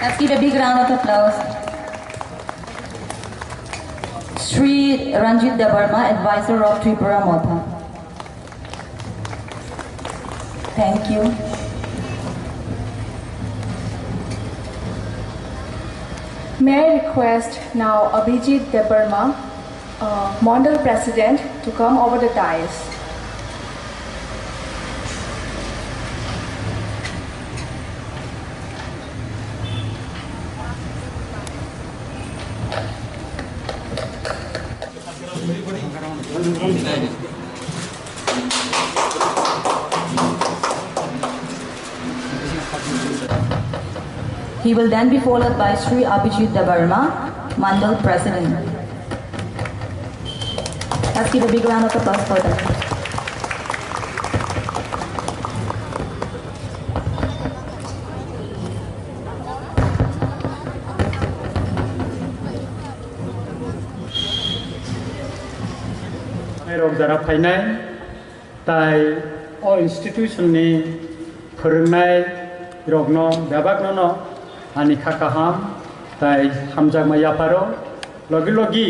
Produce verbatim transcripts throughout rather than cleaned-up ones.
Let's give a big round of applause. Sri Ranjit Debbarma, advisor of Tripura Motha. Thank you. May I request now Abhijit Debbarma, uh, Mandal President, to come over the dais. He will then be followed by Sri Abhijit Debbarma, Mandal President. Let's give a big round of applause for them. Rok jara phainai, tai o institution ni phwrwngnai rokno bebakno no ani kha kaham tai hamjakma yapharo. Logi logi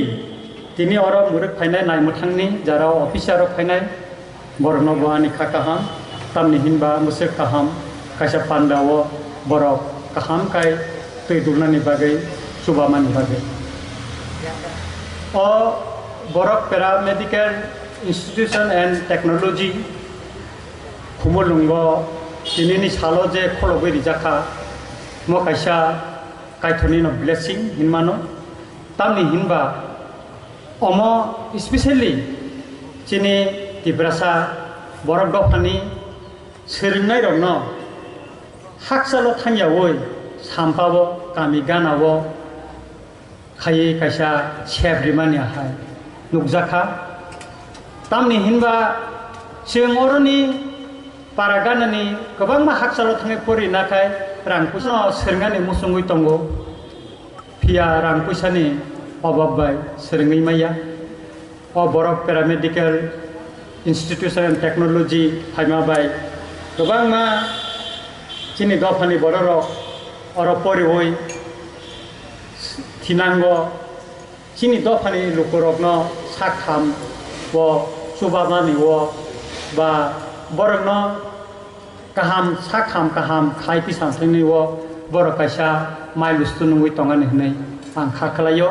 tini oro mwrwk phainai naimwthangni jara o officer rok phainai, borokno bo ani kha kaham, tamni hinba mwswk kaham kaisa panda o borok kaham kai twi dulnani bagwi, chubamani bagwi. O borok Paramedical Institution and Technology Khumulwngo tinini salo je kholobwi rijak kha, mo kaisa Kaitorni no blessing hinmano. Tamni hinba omo specially chini Tiprasa borok dophani swrwngnairokno hakchalo thangyaui sampao kami ganao khaiwi kaisa sep rimani hai nukjakha. Tamni hinba chwng oroni para ganani kwbangma hakchalo thangwi pori nakhai rang puisa swrwngani muchungwi tongo. Phiya rang puisani obab bai swrwngwi maya. O borok Paramedical Institution and Technology phaima bai kwbangma chini dophani bororok oro poriwi thinango. Chini dophani lukurokno sak ham o chubamani o ba borokno kaham sak ham kaham khai twi samsakni o borok kaisa milestone wngwi tongani hwnwi ang kha khlaio.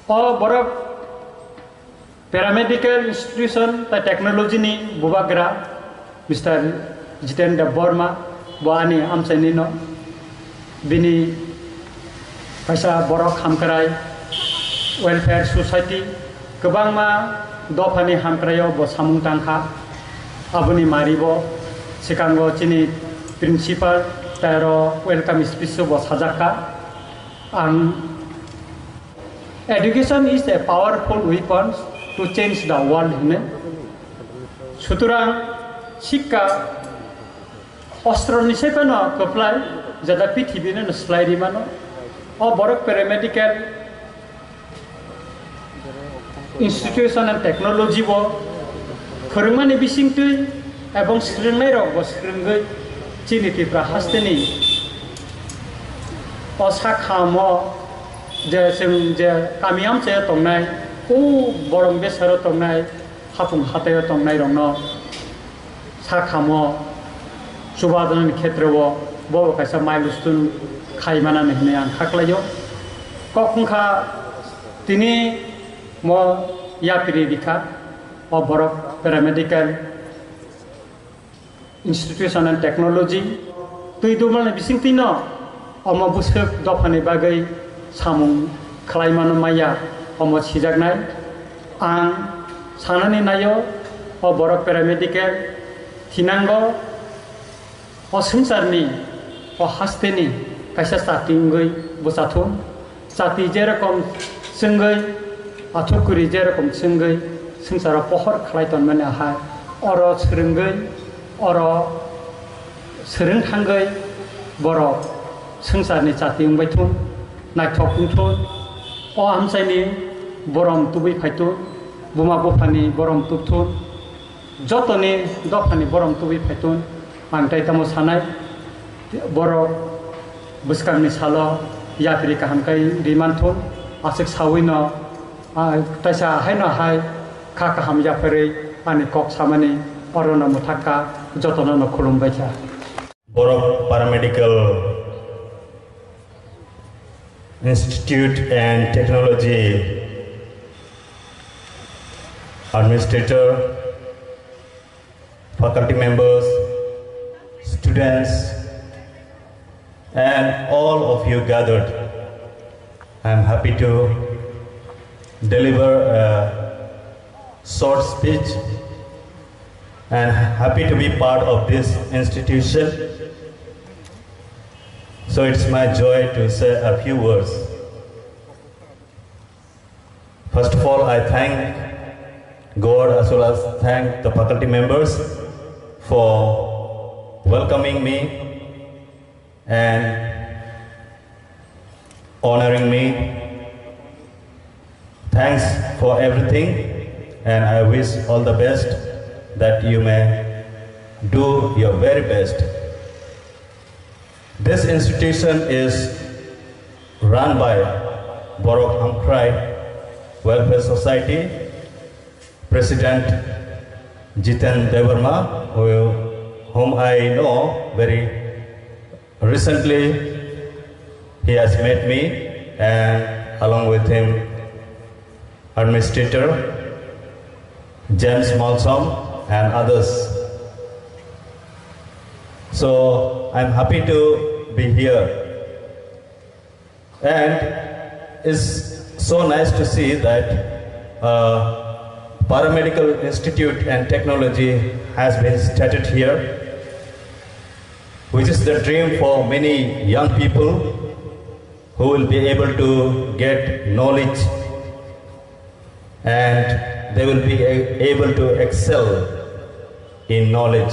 O borok Paramedical Institution tei Technology ni bubagra Mister Jiten Debbarma bo ani amchaini no bini kaisa borok hamkrai welfare society kwbangma dophani hamkraio bo samung tangkha. Aboni mari bo swkango chini principal tei aro welcome speech o bo sajakha. Ang Education is a powerful weapon to change the world hwnwi. Sutorang sikka ostro ni sai phano kwplai jada pithibino no slai ri mano. O borok paramedical institution and technology bo phwrwngmani bisingtwi ebong swrwngnairok bo swrwngwi chini Tripura hasteni o sak ham o je chwng je kami amchaio tongnai, o borong besaro tongnai, hapung hataio tongnairokno sak ham o chubajaknani khetreo bo kaisa milestone khai manani hwnwi ang kha khlaio. Kok wngkha tini mo yapri rikha o borok paramedical Institution and Technology twi dubulni bisingtwino omo bwswk dophani bagwi samung khlaimano maya omo sijaknai. Ang sanani naio o borok paramedical thinango o swngcharni o hasteni kaisa chati wngwi bwchathung. Chati jerokom chwngwi, athukuri jerokom chwngwi swngcharo pohor khlai tonmani ahai, oro swrwngwi, oro swrwng thangwi borok swngcharni chati wngbai thung, naithok wng thung. O amchaini borom tubui phai thung, buma buphani borom tub thung. Jotoni dophani borom tubui phai thung, ang tai tamo sanai, borok Bwskangni salo yapri kaham khe ri manthun, aswk sawino, ah, taisa haino hai kha kaham yapharwi ani kok samani orono mwthakha, jotono no khulumbaikha. Borok Paramedical Institute and Technology Administrator, faculty members, students, and all of you gathered. I am happy to deliver a short speech and happy to be part of this institution. So it's my joy to say a few words. First of all, I thank God as well as thank the faculty members for welcoming me and honoring me. Thanks for everything, and I wish all the best, that you may do your very best. This institution is run by Borok Hamkrai Welfare Society President Jiten Debbarma, who, whom I know very recently. He has met me, and along with him, Administrator James Malsom and others. So I'm happy to be here, and it's so nice to see that uh, Paramedical Institute and Technology has been started here, which is the dream for many young people who will be able to get knowledge and they will be a- able to excel in knowledge.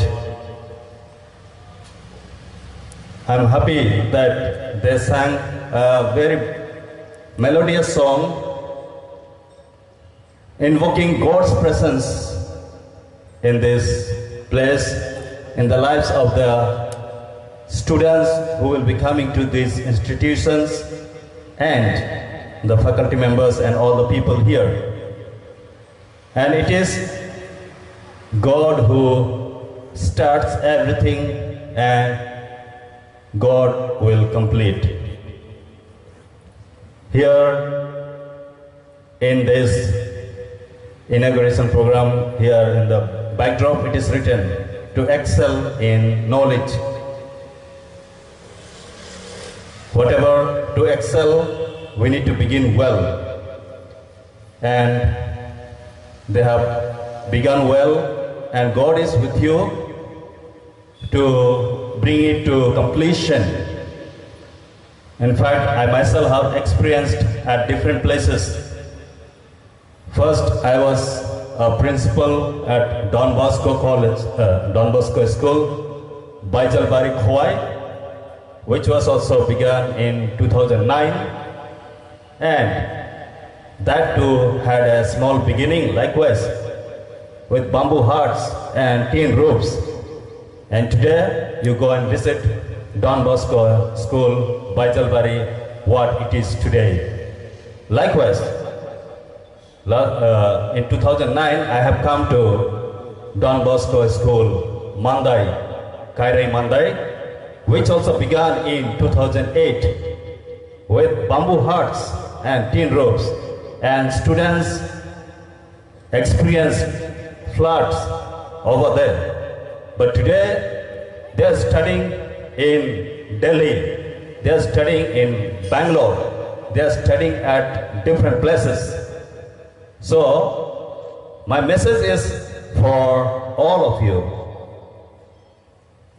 I'm happy that they sang a very melodious song invoking God's presence in this place, in the lives of the students who will be coming to these institutions and the faculty members and all the people here. And it is God who starts everything and God will complete. Here in this inauguration program, here in the backdrop, it is written, "To excel in knowledge." Whatever to excel, we need to begin well. And they have begun well, and God is with you to bring it to completion. In fact, I myself have experienced at different places. First, I was a principal at Don Bosco College, uh, Don Bosco School, Baijalbari, Khowai, which was also begun in two thousand nine, and that too had a small beginning, likewise, with bamboo huts and tin roofs. And today, you go and visit Don Bosco School, Baijalbari, what it is today. Likewise, la- uh, in two thousand nine, I have come to Don Bosco School, Mandai, Kairai Mandai, which also began in two thousand eight with bamboo huts and tin roofs, and students experienced floods over there. But today, they are studying in Delhi, they are studying in Bangalore, they are studying at different places. So, my message is for all of you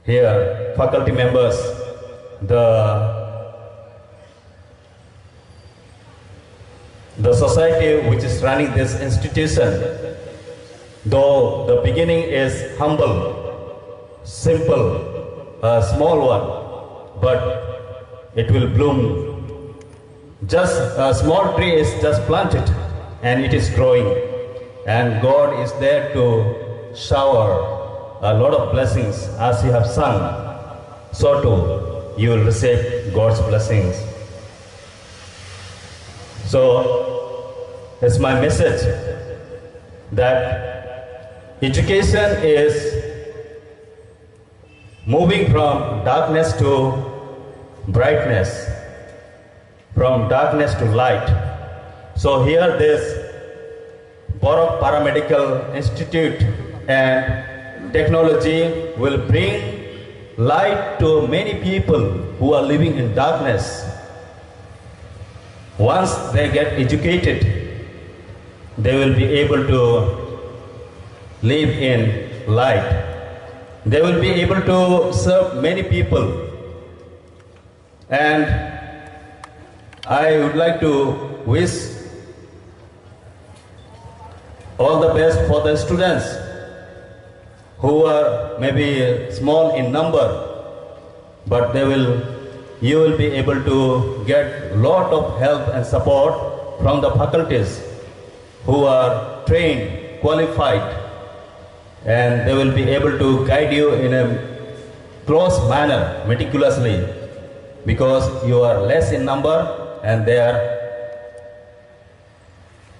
here, faculty members, the the society which is running this institution, though the beginning is humble, simple, a small one, but it will bloom. Just a small tree is just planted and it is growing, and God is there to shower a lot of blessings as you have sung. So too, you will receive God's blessings. So, it's my message that education is moving from darkness to brightness, from darkness to light. So here this Borok Paramedical Institute and Technology will bring light to many people who are living in darkness. Once they get educated, they will be able to live in light. They will be able to serve many people. And I would like to wish all the best for the students who are maybe small in number, but they will, you will be able to get lot of help and support from the faculties who are trained, qualified, and they will be able to guide you in a close manner, meticulously, because you are less in number and they are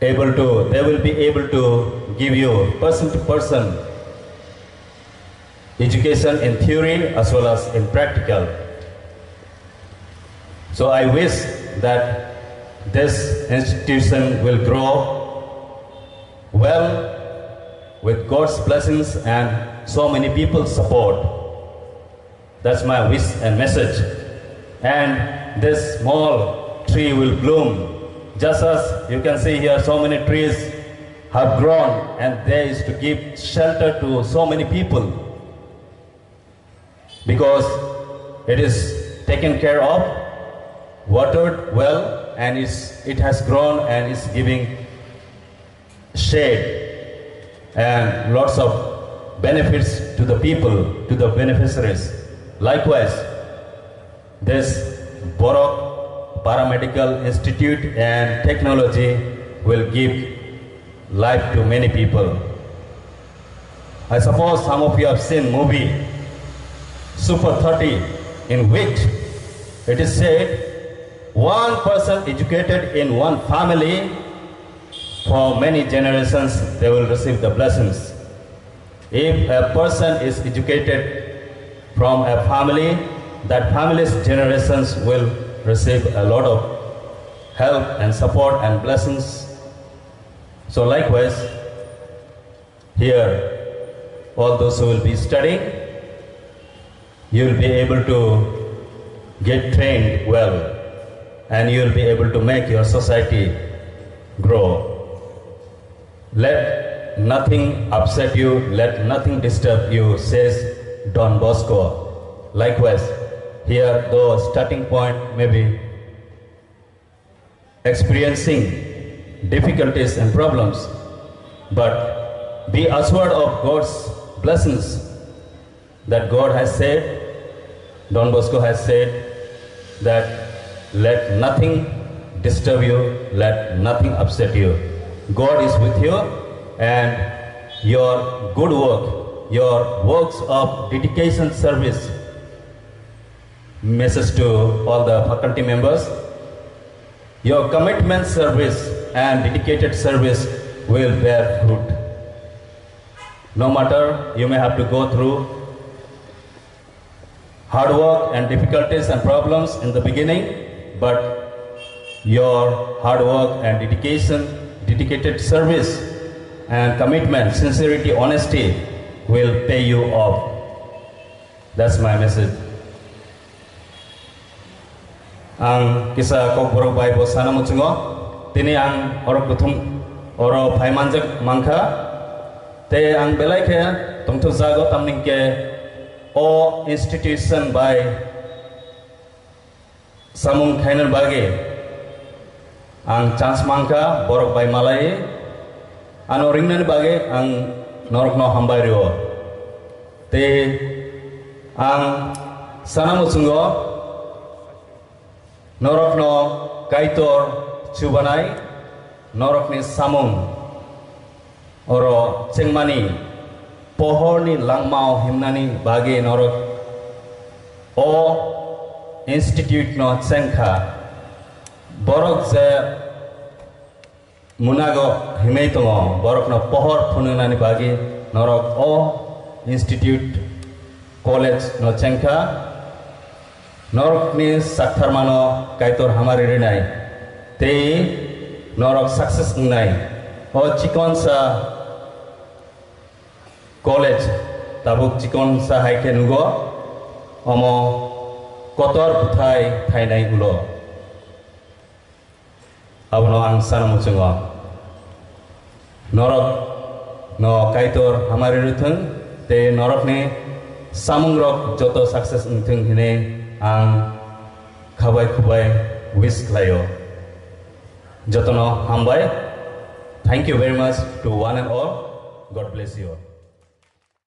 able to, they will be able to give you person to person education in theory as well as in practical. So I wish that this institution will grow well with God's blessings and so many people's support. That's my wish and message. And this small tree will bloom. Just as you can see here, so many trees have grown and there is to give shelter to so many people because it is taken care of, watered well, and is, it has grown and is giving shade and lots of benefits to the people, to the beneficiaries. Likewise, this Borok Paramedical Institute and Technology will give life to many people. I suppose some of you have seen movie Super thirty, in which it is said one person educated in one family, for many generations they will receive the blessings. If a person is educated from a family, that family's generations will receive a lot of help and support and blessings. So likewise, here, all those who will be studying, you will be able to get trained well and you will be able to make your society grow. Let nothing upset you, let nothing disturb you, says Don Bosco. Likewise, here the starting point may be experiencing difficulties and problems, but be assured of God's blessings that God has said, Don Bosco has said that let nothing disturb you, let nothing upset you. God is with you, and your good work, your works of dedication service, message to all the faculty members, your commitment service and dedicated service will bear fruit. No matter you may have to go through hard work and difficulties and problems in the beginning, but your hard work and dedication, dedicated service and commitment, sincerity, honesty will pay you off. That's my message. Ang kisa kokborok bai bo sana muchungo. Tini ang oro kuthum oro phai manjak mankha. Te ang belai khe tongthokjago, tamni hwnkhe o institution bai samung khaina bagwi ang chance mankha, borok bai malai ano ringnani bagwi ang norokno hambai rwo. Tei ang sana muchungo norokno Kaitor chubanai, norokni samung oro chengmani pohorni langmao himnani bagwi norok o Institute no chengkha, borok je munago himai tongo, borokno pohor phunuknani bagwi norok o institute, college no chengkha. Norokni saktharmano Kaitor hamari rinai tei norok success wngnai. O chikonsa college tabuk chikonsa hai khe nugo, omo kotor bwthai thainai ulo. Abono ang sana muchungo. Norok no Kaitor hamari rwthwng tei norokni samungrok joto success wngthwng hwnwi ang khabai khubai wish khlaio. Jotono hambai. Thank you very much to one and all. God bless you all.